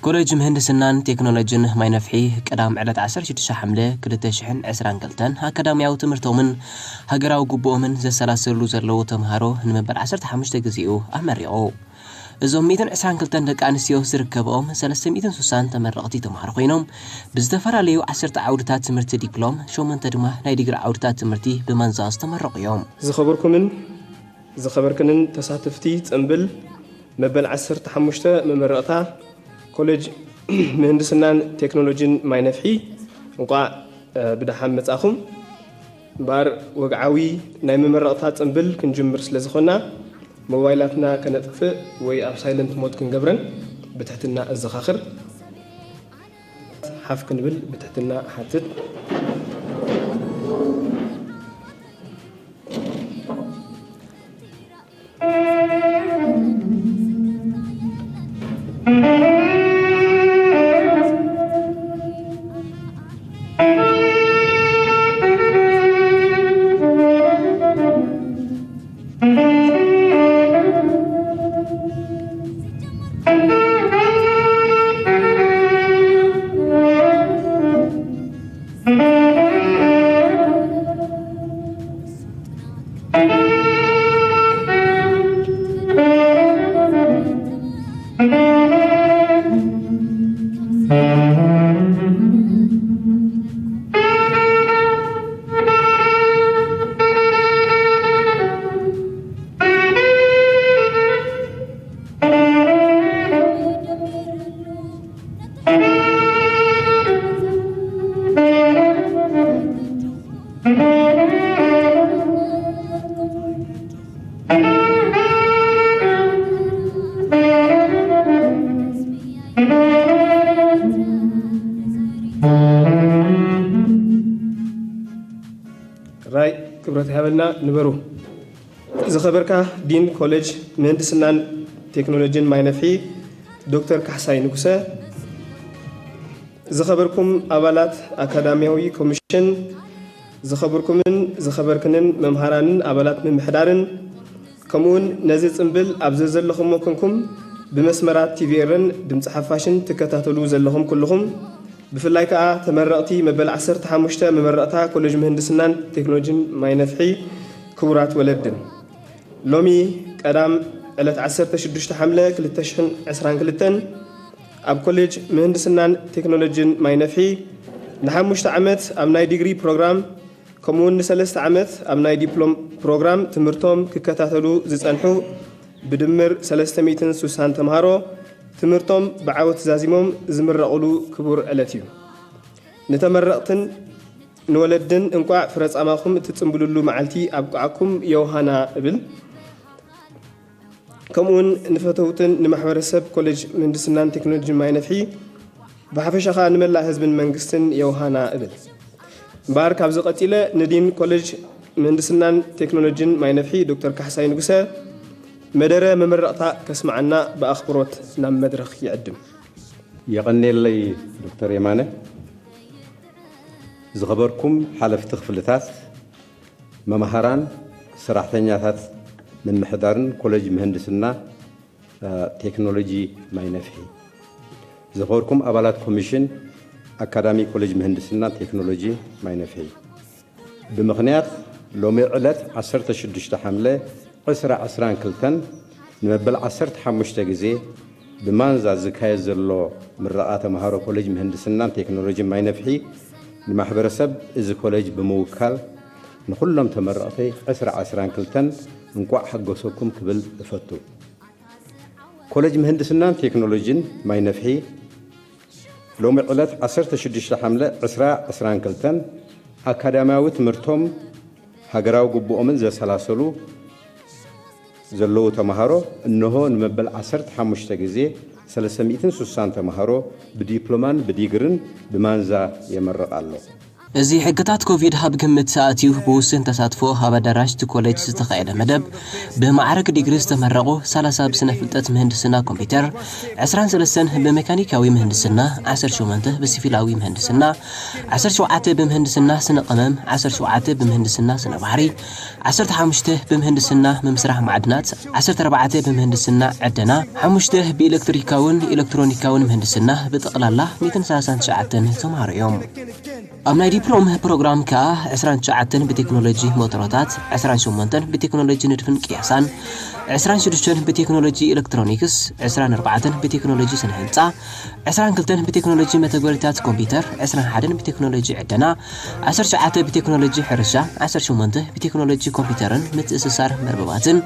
ኮሌጅ ምህንድስናን ቴክኖሎጂን ማይነፍሒ ቀዳም ዕለት ዓሰርተ ሽዱሽተ ሓምለ ክልተ ሽሕን ዕስራን ክልተን ኣካዳሚያዊ ትምህርቶምን ሃገራዊ ግቡኦምን ዘሰላስሉ ዘለዉ ተምሃሮ ንመበል ዓሰርተ ሓሙሽተ ግዜኡ ኣመሪቑ። እዞም ሚእትን ዕስራን ክልተን ደቂ ኣንስትዮ ዝርከብኦም ሰለስተ ሚእትን ስሳን ተመረቕቲ ተምሃሮ ኮይኖም ብዝተፈላለዩ ዓሰርተ ዓውድታት ትምህርቲ ዲፕሎም፣ ሸሞንተ ድማ ናይ ዲግሪ ዓውድታት ትምህርቲ ብማንዛ ዝተመረቑ እዮም። ዝኸበርኩምን ዝኸበርክንን ተሳተፍቲ ጽምብል መበል ዓሰርተ ሓሙሽተ መመረቕታ ኮሌጅ ምህንድስናን ቴክኖሎጂን ማይነፍሒ እንቋዕ ብደሓን መጻኹም። እምበኣር ወግዓዊ ናይ መመረቕታ ጽምብል ክንጅምር ስለ ዝኾንና ሞባይላትና ከነጥፍእ ወይ ኣብ ሳይለንት ሞድ ክንገብረን ብትሕትና እዘኻኽር። ሓፍ ክንብል ብትሕትና እሓትት። ጥራይ ክብረት ይሃበልና። ንበሩ። ዝኸበርካ ዲን ኮሌጅ ምህንድስናን ቴክኖሎጂን ማይነፍሒ ዶክተር ካሕሳይ ንጉሰ፣ ዝኸበርኩም ኣባላት ኣካዳሚያዊ ኮሚሽን፣ ዝኸበርኩምን ዝኸበርክንን መምሃራንን ኣባላት ምምሕዳርን፣ ከምኡውን ነዚ ጽምብል ኣብ ዘዘለኹሞ ኮንኩም ብመስመራት ቲቪኤርን ድምጺ ሓፋሽን ትከታተሉ ዘለኹም ኩልኹም፣ ብፍላይ ከኣ ተመረቕቲ መበል ዓሰርተ ሓሙሽተ መመረቕታ ኮሌጅ ምህንድስናን ቴክኖሎጂን ማይነፍሒ፣ ክቡራት ወለድን፣ ሎሚ ቀዳም ዕለት ዓሰርተ ሽዱሽተ ሓምለ ክልተ ሽሕን ዕስራን ክልተን ኣብ ኮሌጅ ምህንድስናን ቴክኖሎጂን ማይነፍሒ ንሓሙሽተ ዓመት ኣብ ናይ ዲግሪ ፕሮግራም ከምኡውን ንሰለስተ ዓመት ኣብ ናይ ዲፕሎም ፕሮግራም ትምህርቶም ክከታተሉ ዝጸንሑ ብድምር ሰለስተ ሚእትን ስሳን ተምሃሮ ትምህርቶም ብዓወት ዛዚሞም ዝምረቑሉ ክቡር ዕለት እዩ። ንተመረቕትን ንወለድን እንቋዕ ፍረ ጻማኹም እትጽምብልሉ መዓልቲ ኣብቅዓኩም የውሃና እብል። ከምኡውን ንፈተውትን ንማሕበረሰብ ኮሌጅ ምህንድስናን ቴክኖሎጂን ማይነፍሒ ብሓፈሻ ኸኣ ንመላእ ህዝብን መንግስትን የውሃና እብል። እምበኣር ካብዚ ቀጺለ ንዲን ኮሌጅ ምህንድስናን ቴክኖሎጂን ማይነፍሒ ዶክተር ካሕሳይ ንጉሰ መደረ መመረቕታ ከስምዓና ብኣኽብሮት ናብ መድረኽ ይዕድም። የቐኔለይ ዶክተር የማነ። ዝኸበርኩም ሓለፍቲ ክፍልታት፣ መምሃራን፣ ሰራሕተኛታት ምምሕዳርን ኮሌጅ ምህንድስና ቴክኖሎጂ ማይነፍሒ፣ ዝኸበርኩም ኣባላት ኮሚሽን ኣካዳሚ ኮሌጅ ምህንድስና ቴክኖሎጂ ማይነፍሒ፣ ብምኽንያት ሎሚ ዕለት ዓሰርተ ሽዱሽተ ሓምለ ዕስራ ዕስራን ክልተን ንመበል ዓሰርተ ሓሙሽተ ግዜ ብማንዛ ዝካየድ ዘሎ ምረቓ ተምሃሮ ኮሌጅ ምህንድስናን ቴክኖሎጂን ማይነፍሒ ንማሕበረሰብ እዚ ኮሌጅ ብምውካል ንኹሎም ተመረቕቲ ዕስራ ዕስራን ክልተን እንቋዕ ሓጎሰኩም ክብል እፈቱ። ኮሌጅ ምህንድስናን ቴክኖሎጂን ማይነፍሒ ሎሚ ዕለት ዓሰርተ ሽዱሽተ ሓምለ ዕስራ ዕስራን ክልተን ኣካዳሚያዊ ትምህርቶም ሃገራዊ ግቡኦምን ዘሰላሰሉ ዘለዉ ተምሃሮ እነሆ ንመበል ዓሰርተ ሓሙሽተ ግዜ ሰለስተ ሚእትን ስሳን ተምሃሮ ብዲፕሎማን ብዲግርን ብማንዛ የመርቕ ኣሎ። እዚ ሕግታት ኮቪድ ኣብ ግምት ኣትዩ ብውስን ተሳትፎ ኣብ ኣዳራሽ እቲ ኮሌጅ ዝተኻየደ መደብ፣ ብማዕረግ ዲግሪ ዝተመረቑ ሰላሳ ብስነ ፍልጠት ምህንድስና ኮምፒውተር፣ ዕስራን ሰለስተን ብሜካኒካዊ ምህንድስና፣ ዓሰርተ ሸሞንተ ብሲቪላዊ ምህንድስና፣ ዓሰርተ ሸውዓተ ብምህንድስና ስነ ቀመም፣ ዓሰርተ ሸውዓተ ብምህንድስና ስነ ባሕሪ፣ ዓሰርተ ሓሙሽተ ብምህንድስና ምምስራሕ ማዕድናት፣ ዓሰርተ ኣርባዕተ ብምህንድስና ዕደና፣ ሓሙሽተ ብኤሌክትሪካውን ኤሌክትሮኒካውን ምህንድስና፣ ብጠቕላላ ሚእትን ሰላሳን ትሽዓተን ተምሃሮ እዮም። ኣብ ናይ ዲፕሎም ፕሮግራም ከኣ ዕስራን ትሽዓተን ብቴክኖሎጂ ሞተሮታት፣ ዕስራን ሸሞንተን ብቴክኖሎጂ ንድፍን ቅያሳን፣ ዕስራን ሽዱሽተን ብቴክኖሎጂ ኤሌክትሮኒክስ፣ ዕስራን ኣርባዕተን ብቴክኖሎጂ ስነ ህንጻ፣ ዕስራን ክልተን ብቴክኖሎጂ መተግበሪታት ኮምፒውተር፣ ዕስራን ሓደን ብቴክኖሎጂ ዕደና፣ ዓሰርተ ትሽዓተ ብቴክኖሎጂ ሕርሻ፣ ዓሰርተ ሸሞንተ ብቴክኖሎጂ ኮምፒውተርን ምትእስሳር መርበባትን፣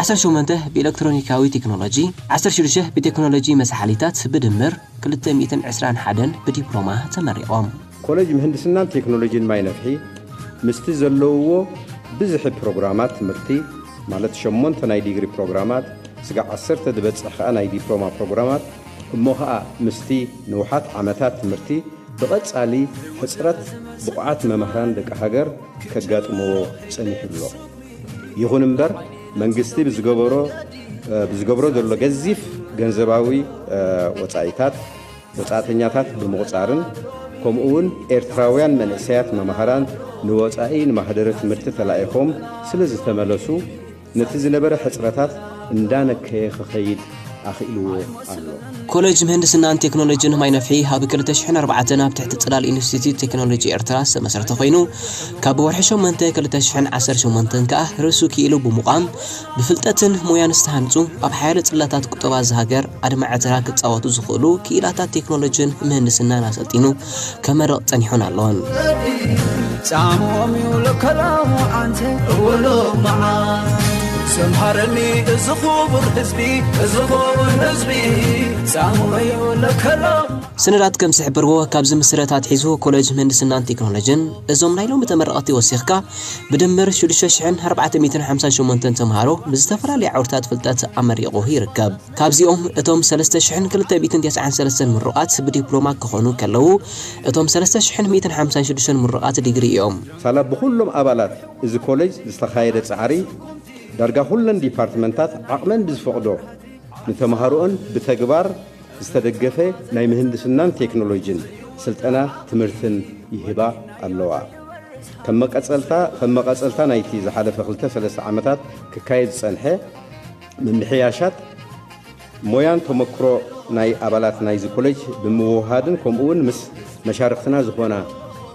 ዓሰርተ ሸሞንተ ብኤሌክትሮኒካዊ ቴክኖሎጂ፣ ዓሰርተ ሽዱሽተ ብቴክኖሎጂ መሳሓሊታት ብድምር ክልተ ሚእትን ዕስራን ሓደን ብዲፕሎማ ተመሪቖም። ኮሌጅ ምህንድስናን ቴክኖሎጂን ማይ ነፍሒ ምስቲ ዘለውዎ ብዝሒ ፕሮግራማት ትምህርቲ፣ ማለት ሸሞንተ ናይ ዲግሪ ፕሮግራማት፣ ስጋዕ ዓሰርተ ዝበጽሕ ከኣ ናይ ዲፕሎማ ፕሮግራማት፣ እሞ ኸኣ ምስቲ ንውሓት ዓመታት ትምህርቲ ብቐጻሊ ሕጽረት ብቑዓት መምህራን ደቂ ሃገር ከጋጥምዎ ጸኒሑ ኣሎ። ይኹን እምበር፣ መንግስቲ ብዝገበሮ፣ እ፣ ብዝገብሮ ዘሎ ገዚፍ ገንዘባዊ፣ እ፣ ወጻኢታት፣ ወጻእተኛታት ብምቑጻርን፣ ከምኡ እውን ኤርትራውያን መንእሰያት መማህራን ንወጻኢ ንማህደረ ትምህርቲ ተላኢኾም ስለ ዝተመለሱ፣ ነቲ ዝነበረ ሕጽረታት እንዳነከየ ክኸይድ ኣኽኢልዎ ኣሎ። ኮሌጅ ምህንድስናን ቴክኖሎጂን ማይ ነፍሒ ኣብ ክልተ ሽሕን ኣርባዕተን ኣብ ትሕቲ ጽላል ኢንስቲትዩት ቴክኖሎጂ ኤርትራ ዝተመስረተ ኮይኑ፣ ካብ ወርሒ ሸሞንተ ክልተ ሽሕን ዓሰርተ ሸሞንተን ከኣ ርእሱ ክኢሉ ብምቋም፣ ብፍልጠትን ሞያን ዝተሃንጹ፣ ኣብ ሓያሎ ጽላታት ቁጠባ እዚ ሃገር ኣድማዒ ተራ ክጻወቱ ዝኽእሉ ክኢላታት ቴክኖሎጂን ምህንድስናን ኣሰልጢኑ ከመርቕ ጸኒሑን ኣሎን። ጻምኦም እዩ ለከላሙ ዓንተ እወሎ መዓ ዘምሃረኒ እዚ ክቡር ህዝቢ፣ እዚ ክቡር ህዝቢ ጻምኡ እዩ ለከላሙ። ሰነዳት ከም ዝሕብርዎ፣ ካብዚ ምስረት ኣትሒዙ ኮሌጅ ምህንድስናን ቴክኖሎጂን እዞም ናይ ሎሚ ተመረቕቲ ወሲኽካ ብድምር ሽዱሽተ ሽሕን ኣርባዕተ ሚእትን ሓምሳን ሸሞንተን ተምሃሮ ብዝተፈላለየ ዓውድታት ፍልጠት ኣመሪቑ ይርከብ። ካብዚኦም እቶም ሰለስተ ሽሕን ክልተ ሚእትን ተስዓን ሰለስተን ምሩቓት ብዲፕሎማ ክኾኑ ከለዉ፣ እቶም ሰለስተ ሽሕን ሚእትን ሓምሳን ሽዱሽተን ምሩቓት ዲግሪ እዮም። ሳላ ብኹሎም ኣባላት እዚ ኮሌጅ ዝተኻየደ ጻዕሪ፣ ዳርጋ ኩለን ዲፓርትመንታት ዓቕመን ብዝፈቕዶ ንተምሃሮኦን ብተግባር ዝተደገፈ ናይ ምህንድስናን ቴክኖሎጂን ስልጠና ትምህርትን ይህባ ኣለዋ። ከም መቐጸልታ፣ ከም መቐጸልታ ናይቲ ዝሓለፈ ክልተ ሰለስተ ዓመታት ክካየድ ዝጸንሐ ምምሕያሻት ሞያን ተመክሮ ናይ ኣባላት ናይዚ ኮሌጅ ብምውህሃድን ከምኡ እውን ምስ መሻርኽትና ዝኾና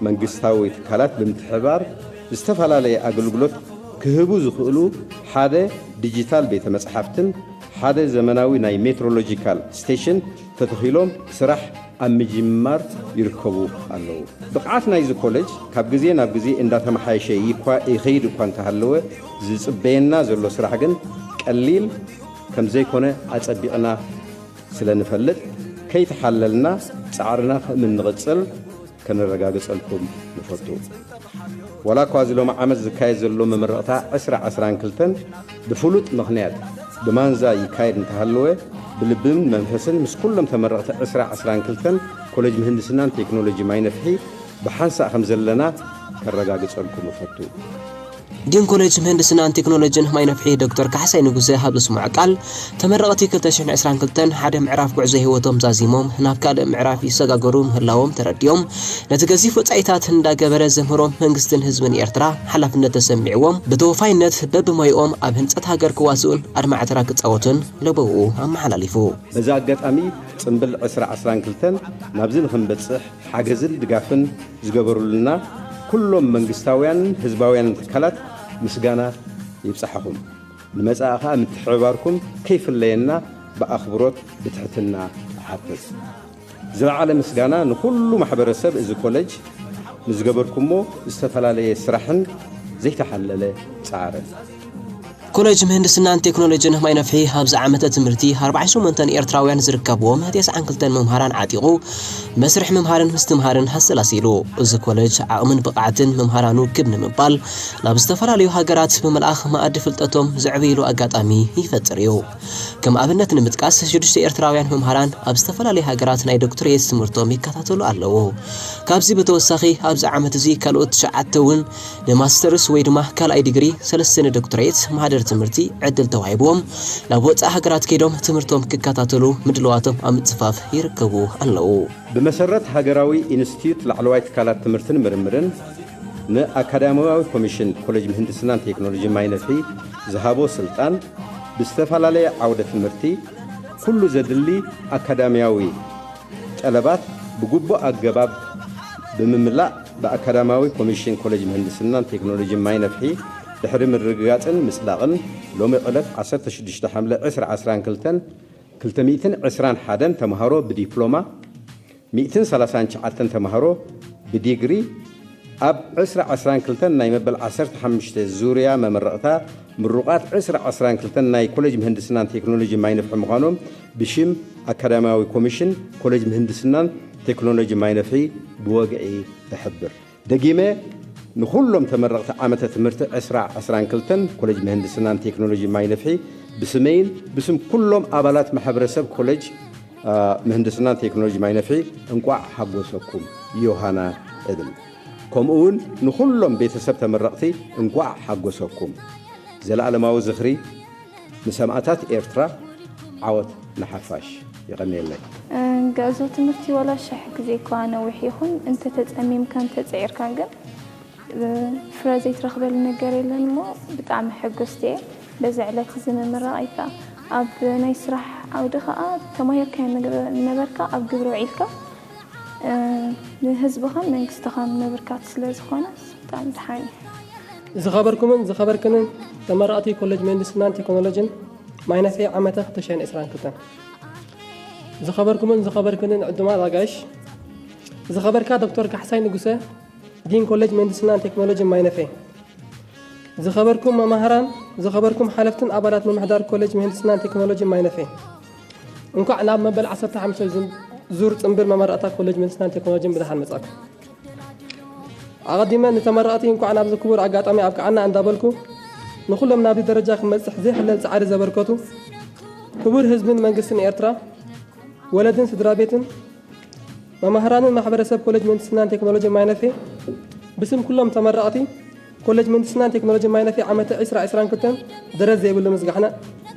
መንግስታዊ ትካላት ብምትሕብባር ዝተፈላለየ ኣገልግሎት ክህቡ ዝኽእሉ ሓደ ዲጂታል ቤተ መጻሕፍትን ሓደ ዘመናዊ ናይ ሜትሮሎጂካል ስቴሽን ተተኺሎም ስራሕ ኣብ ምጅማር ይርከቡ ኣለዉ። ብቕዓት ናይዚ ኮሌጅ ካብ ግዜ ናብ ግዜ እንዳተመሓየሸ ይኳ-፣ ይኸይድ እኳ እንተሃለወ፣ ዝጽበየና ዘሎ ስራሕ ግን ቀሊል ከም ዘይኮነ ኣጸቢቕና ስለ ንፈልጥ፣ ከይተሓለልና ጻዕርና ከም እንቕጽል ከነረጋግጸልኩም ንፈቱ። ዋላ እኳ እዚ ሎሚ ዓመት ዝካየድ ዘሎ መመረቕታ ዕስራ ዕስራን ክልተን ብፍሉጥ ምኽንያት ብማንዛ ይካየድ እንተሃለወ፣ ብልብን መንፈስን ምስ ኩሎም ተመረቕቲ ዕስራ ዕስራን ክልተን ኮሌጅ ምህንድስናን ቴክኖሎጂ ማይ ነፍሒ ብሓንሳእ ከም ዘለና ከረጋግጸልኩም እፈቱ። ዲን ኮሌጅ ምህንድስናን ቴክኖሎጂን ማይ ነፍሒ ዶክተር ካሕሳይ ንጉሰ ኣብ ዘስምዖ ቃል፣ ተመረቕቲ ክልተ ሽሕን ዕስራን ክልተን ሓደ ምዕራፍ ጉዕዞ ህይወቶም ዛዚሞም ናብ ካልእ ምዕራፍ ይሰጋገሩ ምህላዎም ተረዲኦም፣ ነቲ ገዚፍ ወጻኢታት እንዳገበረ ዘምህሮም መንግስትን ህዝብን ኤርትራ ሓላፍነት ተሰሚዕዎም ብተወፋይነት በብሞይኦም ኣብ ህንጸት ሃገር ክዋስኡን ኣድማዒ ተራ ክጻወቱን ለበውኡ ኣመሓላሊፉ። በዚ ኣጋጣሚ ጽምብል ዕስራ ዕስራን ክልተን ናብዚ ንኽንበጽሕ ሓገዝን ድጋፍን ዝገበሩልና ኩሎም መንግስታውያንን ህዝባውያንን ትካላት ምስጋና ይብጻሕኹም። ንመጻኢ ኸኣ ምትሕብባርኩም ከይፍለየና ብኣኽብሮት ብትሕትና እሓትት። ዝለዓለ ምስጋና ንኹሉ ማሕበረሰብ እዚ ኮለጅ ንዝገበርኩሞ ዝተፈላለየ ስራሕን ዘይተሓለለ ጻዕርን። ኮሌጅ ምህንድስናን ቴክኖሎጂን ማይ ነፍሒ ኣብዚ ዓመተ ትምህርቲ ኣርባዓን ሸሞንተን ኤርትራውያን ዝርከብዎም ተስዓን ክልተን መምሃራን ዓጢቑ መስርሕ ምምሃርን ምስትምሃርን ኣሰላሲሉ። እዚ ኮሌጅ ዓቕምን ብቕዓትን መምሃራኑ ክብ ንምባል ናብ ዝተፈላለዩ ሃገራት ብምልኣኽ መኣዲ ፍልጠቶም ዘዕብይሉ ኣጋጣሚ ይፈጥር እዩ። ከም ኣብነት ንምጥቃስ ሽዱሽተ ኤርትራውያን መምሃራን ኣብ ዝተፈላለዩ ሃገራት ናይ ዶክትሬት ትምህርቶም ይከታተሉ ኣለዉ። ካብዚ ብተወሳኺ ኣብዚ ዓመት እዚ ካልኦት ትሽዓተ እውን ንማስተርስ ወይ ድማ ካልኣይ ዲግሪ ሰለስተ ንዶክትሬት ማህደር ትምህርቲ ዕድል ተዋሂብዎም ናብ ወፃኢ ሃገራት ከይዶም ትምህርቶም ክከታተሉ ምድልዋቶም ኣብ ምፅፋፍ ይርከቡ ኣለዉ። ብመሰረት ሃገራዊ ኢንስቲትዩት ላዕለዋይ ትካላት ትምህርትን ምርምርን ንኣካዳሚያዊ ኮሚሽን ኮሌጅ ምህንድስናን ቴክኖሎጂ ማይነፍሒ ዝሃቦ ስልጣን ብዝተፈላለየ ዓውደ ትምህርቲ ኩሉ ዘድሊ ኣካዳሚያዊ ጠለባት ብግቡእ ኣገባብ ብምምላእ ብኣካዳሚያዊ ኮሚሽን ኮሌጅ ምህንድስናን ቴክኖሎጂ ማይነፍሒ ድሕሪ ምርግጋፅን ምፅዳቕን ሎሚ ዕለት ዓሰርተ ሽዱሽተ ሓምለ ዕስራ ዓስራን ክልተን ክልተ ሚእትን ዕስራን ሓደን ተምሃሮ ብዲፕሎማ፣ ሚእትን ሰላሳን ትሽዓተን ተምሃሮ ብዲግሪ፣ ኣብ ዕስራ ዓስራን ክልተን ናይ መበል ዓሰርተ ሓሙሽተ ዙርያ መመረቕታ ምሩቓት ዕስራ ዓስራን ክልተን ናይ ኮሌጅ ምህንድስናን ቴክኖሎጂ ማይነፍሒ ምዃኖም ብሽም ኣካዳሚያዊ ኮሚሽን ኮሌጅ ምህንድስናን ቴክኖሎጂ ማይነፍሒ ብወግዒ እሕብር። ደጊመ ንኹሎም ተመረቕቲ ዓመተ ትምህርቲ ዕስራ ዓስራን ክልተን ኮሌጅ ምህንድስናን ቴክኖሎጂ ማይነፍሒ ብስመይን ብስም ኩሎም ኣባላት ማሕበረሰብ ኮሌጅ ምህንድስናን ቴክኖሎጂ ማይነፍሒ እንቋዕ ሓጎሰኩም ዮሃና እብል። ከምኡ እውን ንኹሎም ቤተሰብ ተመረቕቲ እንቋዕ ሓጎሰኩም። ዘለኣለማዊ ዝኽሪ ንሰማእታት ኤርትራ፣ ዓወት ንሓፋሽ። የቐንየለይ። ገእዞ ትምህርቲ ዋላ ሽሕ ግዜ እኳ ነዊሕ ይኹን እንተተጸሚምካን ተጸዒርካን ግን ፍረ ዘይትረኽበሉ ነገር የለን እሞ ብጣዕሚ ሕጉስቲ እየ በዚ ዕለት እዚ ምምራቐይ ከኣ ኣብ ናይ ስራሕ ዓውዲ ከኣ ተማሂርካዮ ንነበርካ ኣብ ግብሪ ውዒልካ ንህዝብኻን መንግስትኻን ምብርካት ስለ ዝኾነ ብጣዕሚ ደሓን እዩ። ዝኸበርኩምን ዝኸበርክንን ተመረቕቲ ኮሌጅ ምህንድስናን ቴክኖሎጅን ማይነፍሒ ዓመተ ክልተ ሽሕን ዕስራን ክልተን። ዝኸበርኩምን ዝኸበርክንን ዕዱማት ኣጋይሽ፣ ዝኸበርካ ዶክተር ካሕሳይ ንጉሰ፣ ዲን ኮሌጅ ምህንድስናን ቴክኖሎጅን ማይነፍሒ፣ ዝኸበርኩም መማህራን፣ ዝኸበርኩም ሓለፍትን ኣባላት ምምሕዳር ኮሌጅ ምህንድስናን ቴክኖሎጅን ማይነፍሒ፣ እንኳዕ ናብ መበል ዓሰርተ ሓሙሽተ ዙር ጽምብል መመረቕታ ኮሌጅ ምህንድስናን ቴክኖሎጅን ብደሓን መጻእኩም። ኣቐዲመ ንተመረቕቲ እንኳዕ ናብዚ ክቡር ኣጋጣሚ ኣብቅዓና እንዳበልኩ፣ ንኹሎም ናብዚ ደረጃ ክመጽሕ ዘይሕለል ጻዕሪ ዘበርከቱ ክቡር ህዝብን መንግስትን ኤርትራ፣ ወለድን ስድራ ቤትን፣ መማህራንን ማሕበረሰብ ኮሌጅ ምህንድስናን ቴክኖሎጂ ማይነፍሒ፣ ብስም ኩሎም ተመረቕቲ ኮሌጅ ምህንድስናን ቴክኖሎጂ ማይነፍሒ ዓመተ ዕስራ ዕስራን ክልተን ደረት ዘይብሉ ምስጋሕና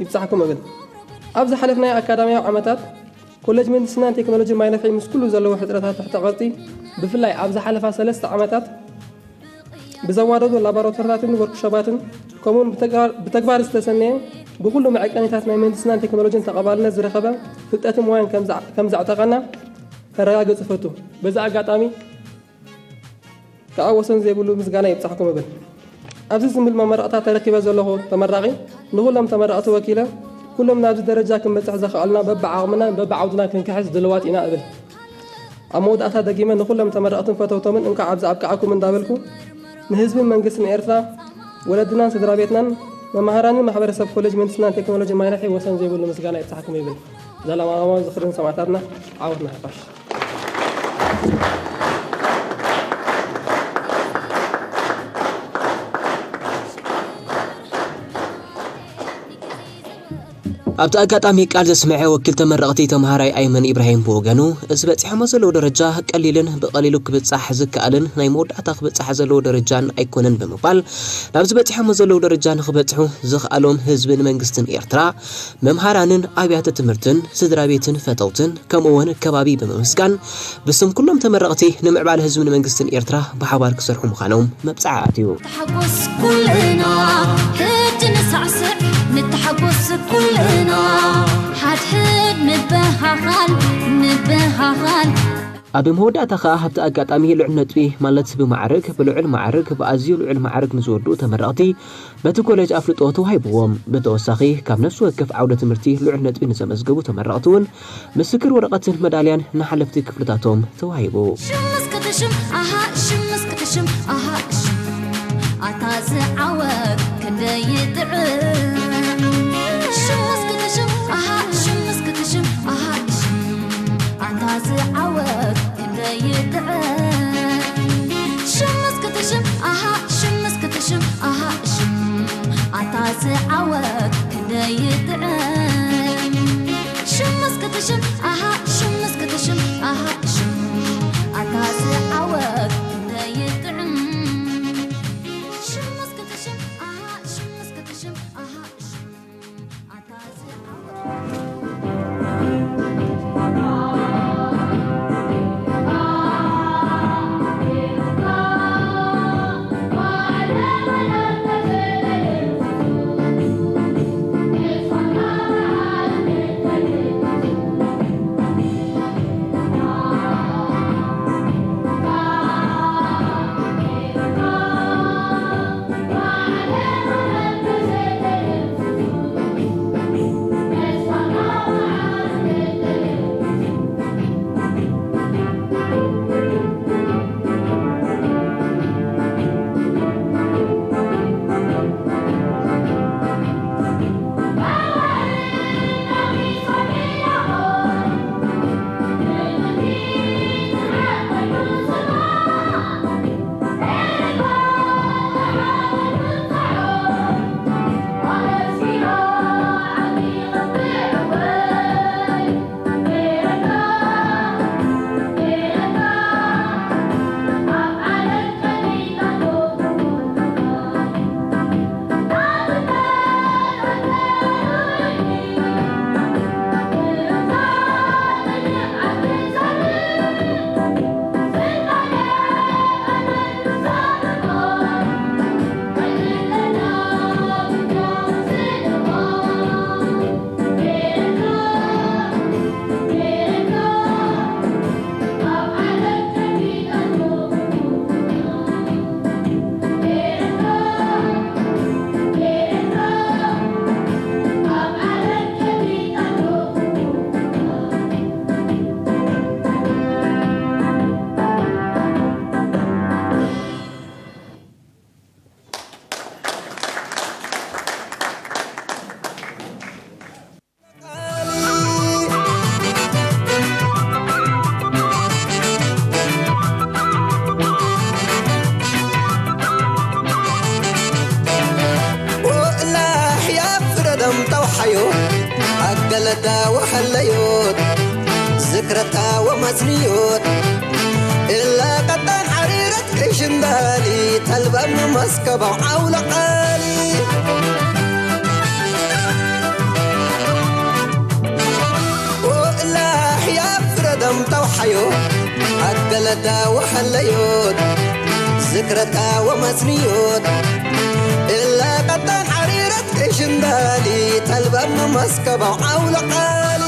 ይብጻሕኩም እብል። ኣብ ዝሓለፍናዮ ኣካዳሚያዊ ዓመታት ኮሌጅ ምህንድስናን ቴክኖሎጂ ማይነፍሒ ምስ ኩሉ ዘለዎ ሕጽረታት ትሕተ ቅርጺ ብፍላይ ኣብ ዝሓለፋ ሰለስተ ዓመታት ብዘዋደዶ ላቦራቶሪታትን ወርክሾፓትን ከምኡውን ብተግባር ዝተሰነየ ብኩሉ መዐቀኒታት ናይ ምህንድስናን ቴክኖሎጂን ተቐባልነት ዝረኸበ ፍልጠትን ሞያን ከም ዘዕጠቐና ከረጋግጽ እፈቱ። በዚ ኣጋጣሚ ከዓ ወሰን ዘይብሉ ምስጋና ይብጻሕኩም እብል። ኣብዚ ዝምል መመረቕታ ተረኪበ ዘለኹ ተመራቒ ንኹሎም ተመረቕቲ ወኪለ ኩሎም ናብዚ ደረጃ ክንበጽሕ ዘኽኣልና በብዓቕምናን በብዓውድና ክንክሕስ ድልዋት ኢና እብል። ኣብ መወዳእታ ደጊመ ንኹሎም ተመረቕትን ፈተውቶምን እንኳዕ ኣብዚ ኣብቅዓኩም እንዳበልኩ ንህዝብን መንግስትን ኤርትራ ወለድናን ስድራ ቤትናን መማህራንን ማሕበረሰብ ኮሌጅ ምህንድስናን ቴክኖሎጂ ማይነፍሒ ወሰን ዘይብሉ ምስጋና ይብጻሕኩም ይብል። ዘላለማዊ ዝኽሪ ንሰማእታትና። ዓወት ንሓፋሽ። ኣብቲ ኣጋጣሚ ቃል ዘስምዐ ወኪል ተመረቕቲ ተምሃራይ ኣይመን ኢብራሂም ብወገኑ፣ እዚ በጺሖሞ ዘለዉ ደረጃ ቀሊልን ብቐሊሉ ክብጻሕ ዝከኣልን ናይ መወዳእታ ክብጻሕ ዘለዎ ደረጃን ኣይኮነን ብምባል፣ ናብዚ በጺሖሞ ዘለዉ ደረጃ ንኽበጽሑ ዘኽኣሎም ህዝብን መንግስትን ኤርትራ፣ መምሃራንን ኣብያተ ትምህርትን፣ ስድራ ቤትን ፈተውትን ከምኡውን ከባቢ ብምምስጋን ብስም ኩሎም ተመረቕቲ ንምዕባለ ህዝብን መንግስትን ኤርትራ ብሓባር ክሰርሑ ምዃኖም መብጽዓ ኣትዩ። ንተሓጎስ ኩልና ሕጂ ንሳዕስዕ ንተሓጎስ ኩልና ሓድሕድ ንበሃሃል ንበሃሃል ኣብ መወዳእታ ከኣ ኣብቲ ኣጋጣሚ ልዑል ነጥቢ ማለት ብማዕርግ ብልዑል ማዕርግ ብኣዝዩ ልዑል ማዕርግ ንዝወድኡ ተመረቕቲ በቲ ኮሌጅ ኣፍልጦ ተዋሂብዎም። ብተወሳኺ ካብ ነፍሲ ወከፍ ዓውደ ትምህርቲ ልዑል ነጥቢ ንዘመዝገቡ ተመረቕቲ እውን ምስክር ወረቐትን መዳልያን ንሓለፍቲ ክፍልታቶም ተዋሂቡ። ሽምስ ክትሽም ኣሃ ሽምስ ክትሽም ኣሃ ሽም ኣታ ዝዓወት ክንደይ ይጥዕም ዝዓወት ክንደይ ይጥዕም። ሽምስ ክትሽም፣ ኣሃ፣ ሽምስ ክትሽም፣ ኣሃ፣ ሽም። ኣታ ዝዓወት ክንደይ ይጥዕም። ሽምስ ክትሽም፣ ኣሃ፣ ሽምስ ክትሽም፣ ኣሃ፣ ሽም። ኣታ ዝዓወት ክንደይ ይጥዕም። ሽምስ ክትሽም፣ ኣሃ፣ ሽምስ ክትሽም፣ ኣሃ፣ ሽም። ወእላሕ ያፍረደም ተውሓዮት ኣገለዳ ወሐለዮት ዝክረታ ወመዝንዮት እላ ቀጣን ሓሪረት ቅሽንዳሊ ተልበም መስከባው ዓውለቃሊ ወእላሕ ያፍረደም ተውሓዮት ኣገለዳ ወሐለዮት ዝክረታ ወመዝንዮት እላ ቀጣን ሓሪረት ቅሽንዳሊ ተልበም መስከባው ዓውለቃሊ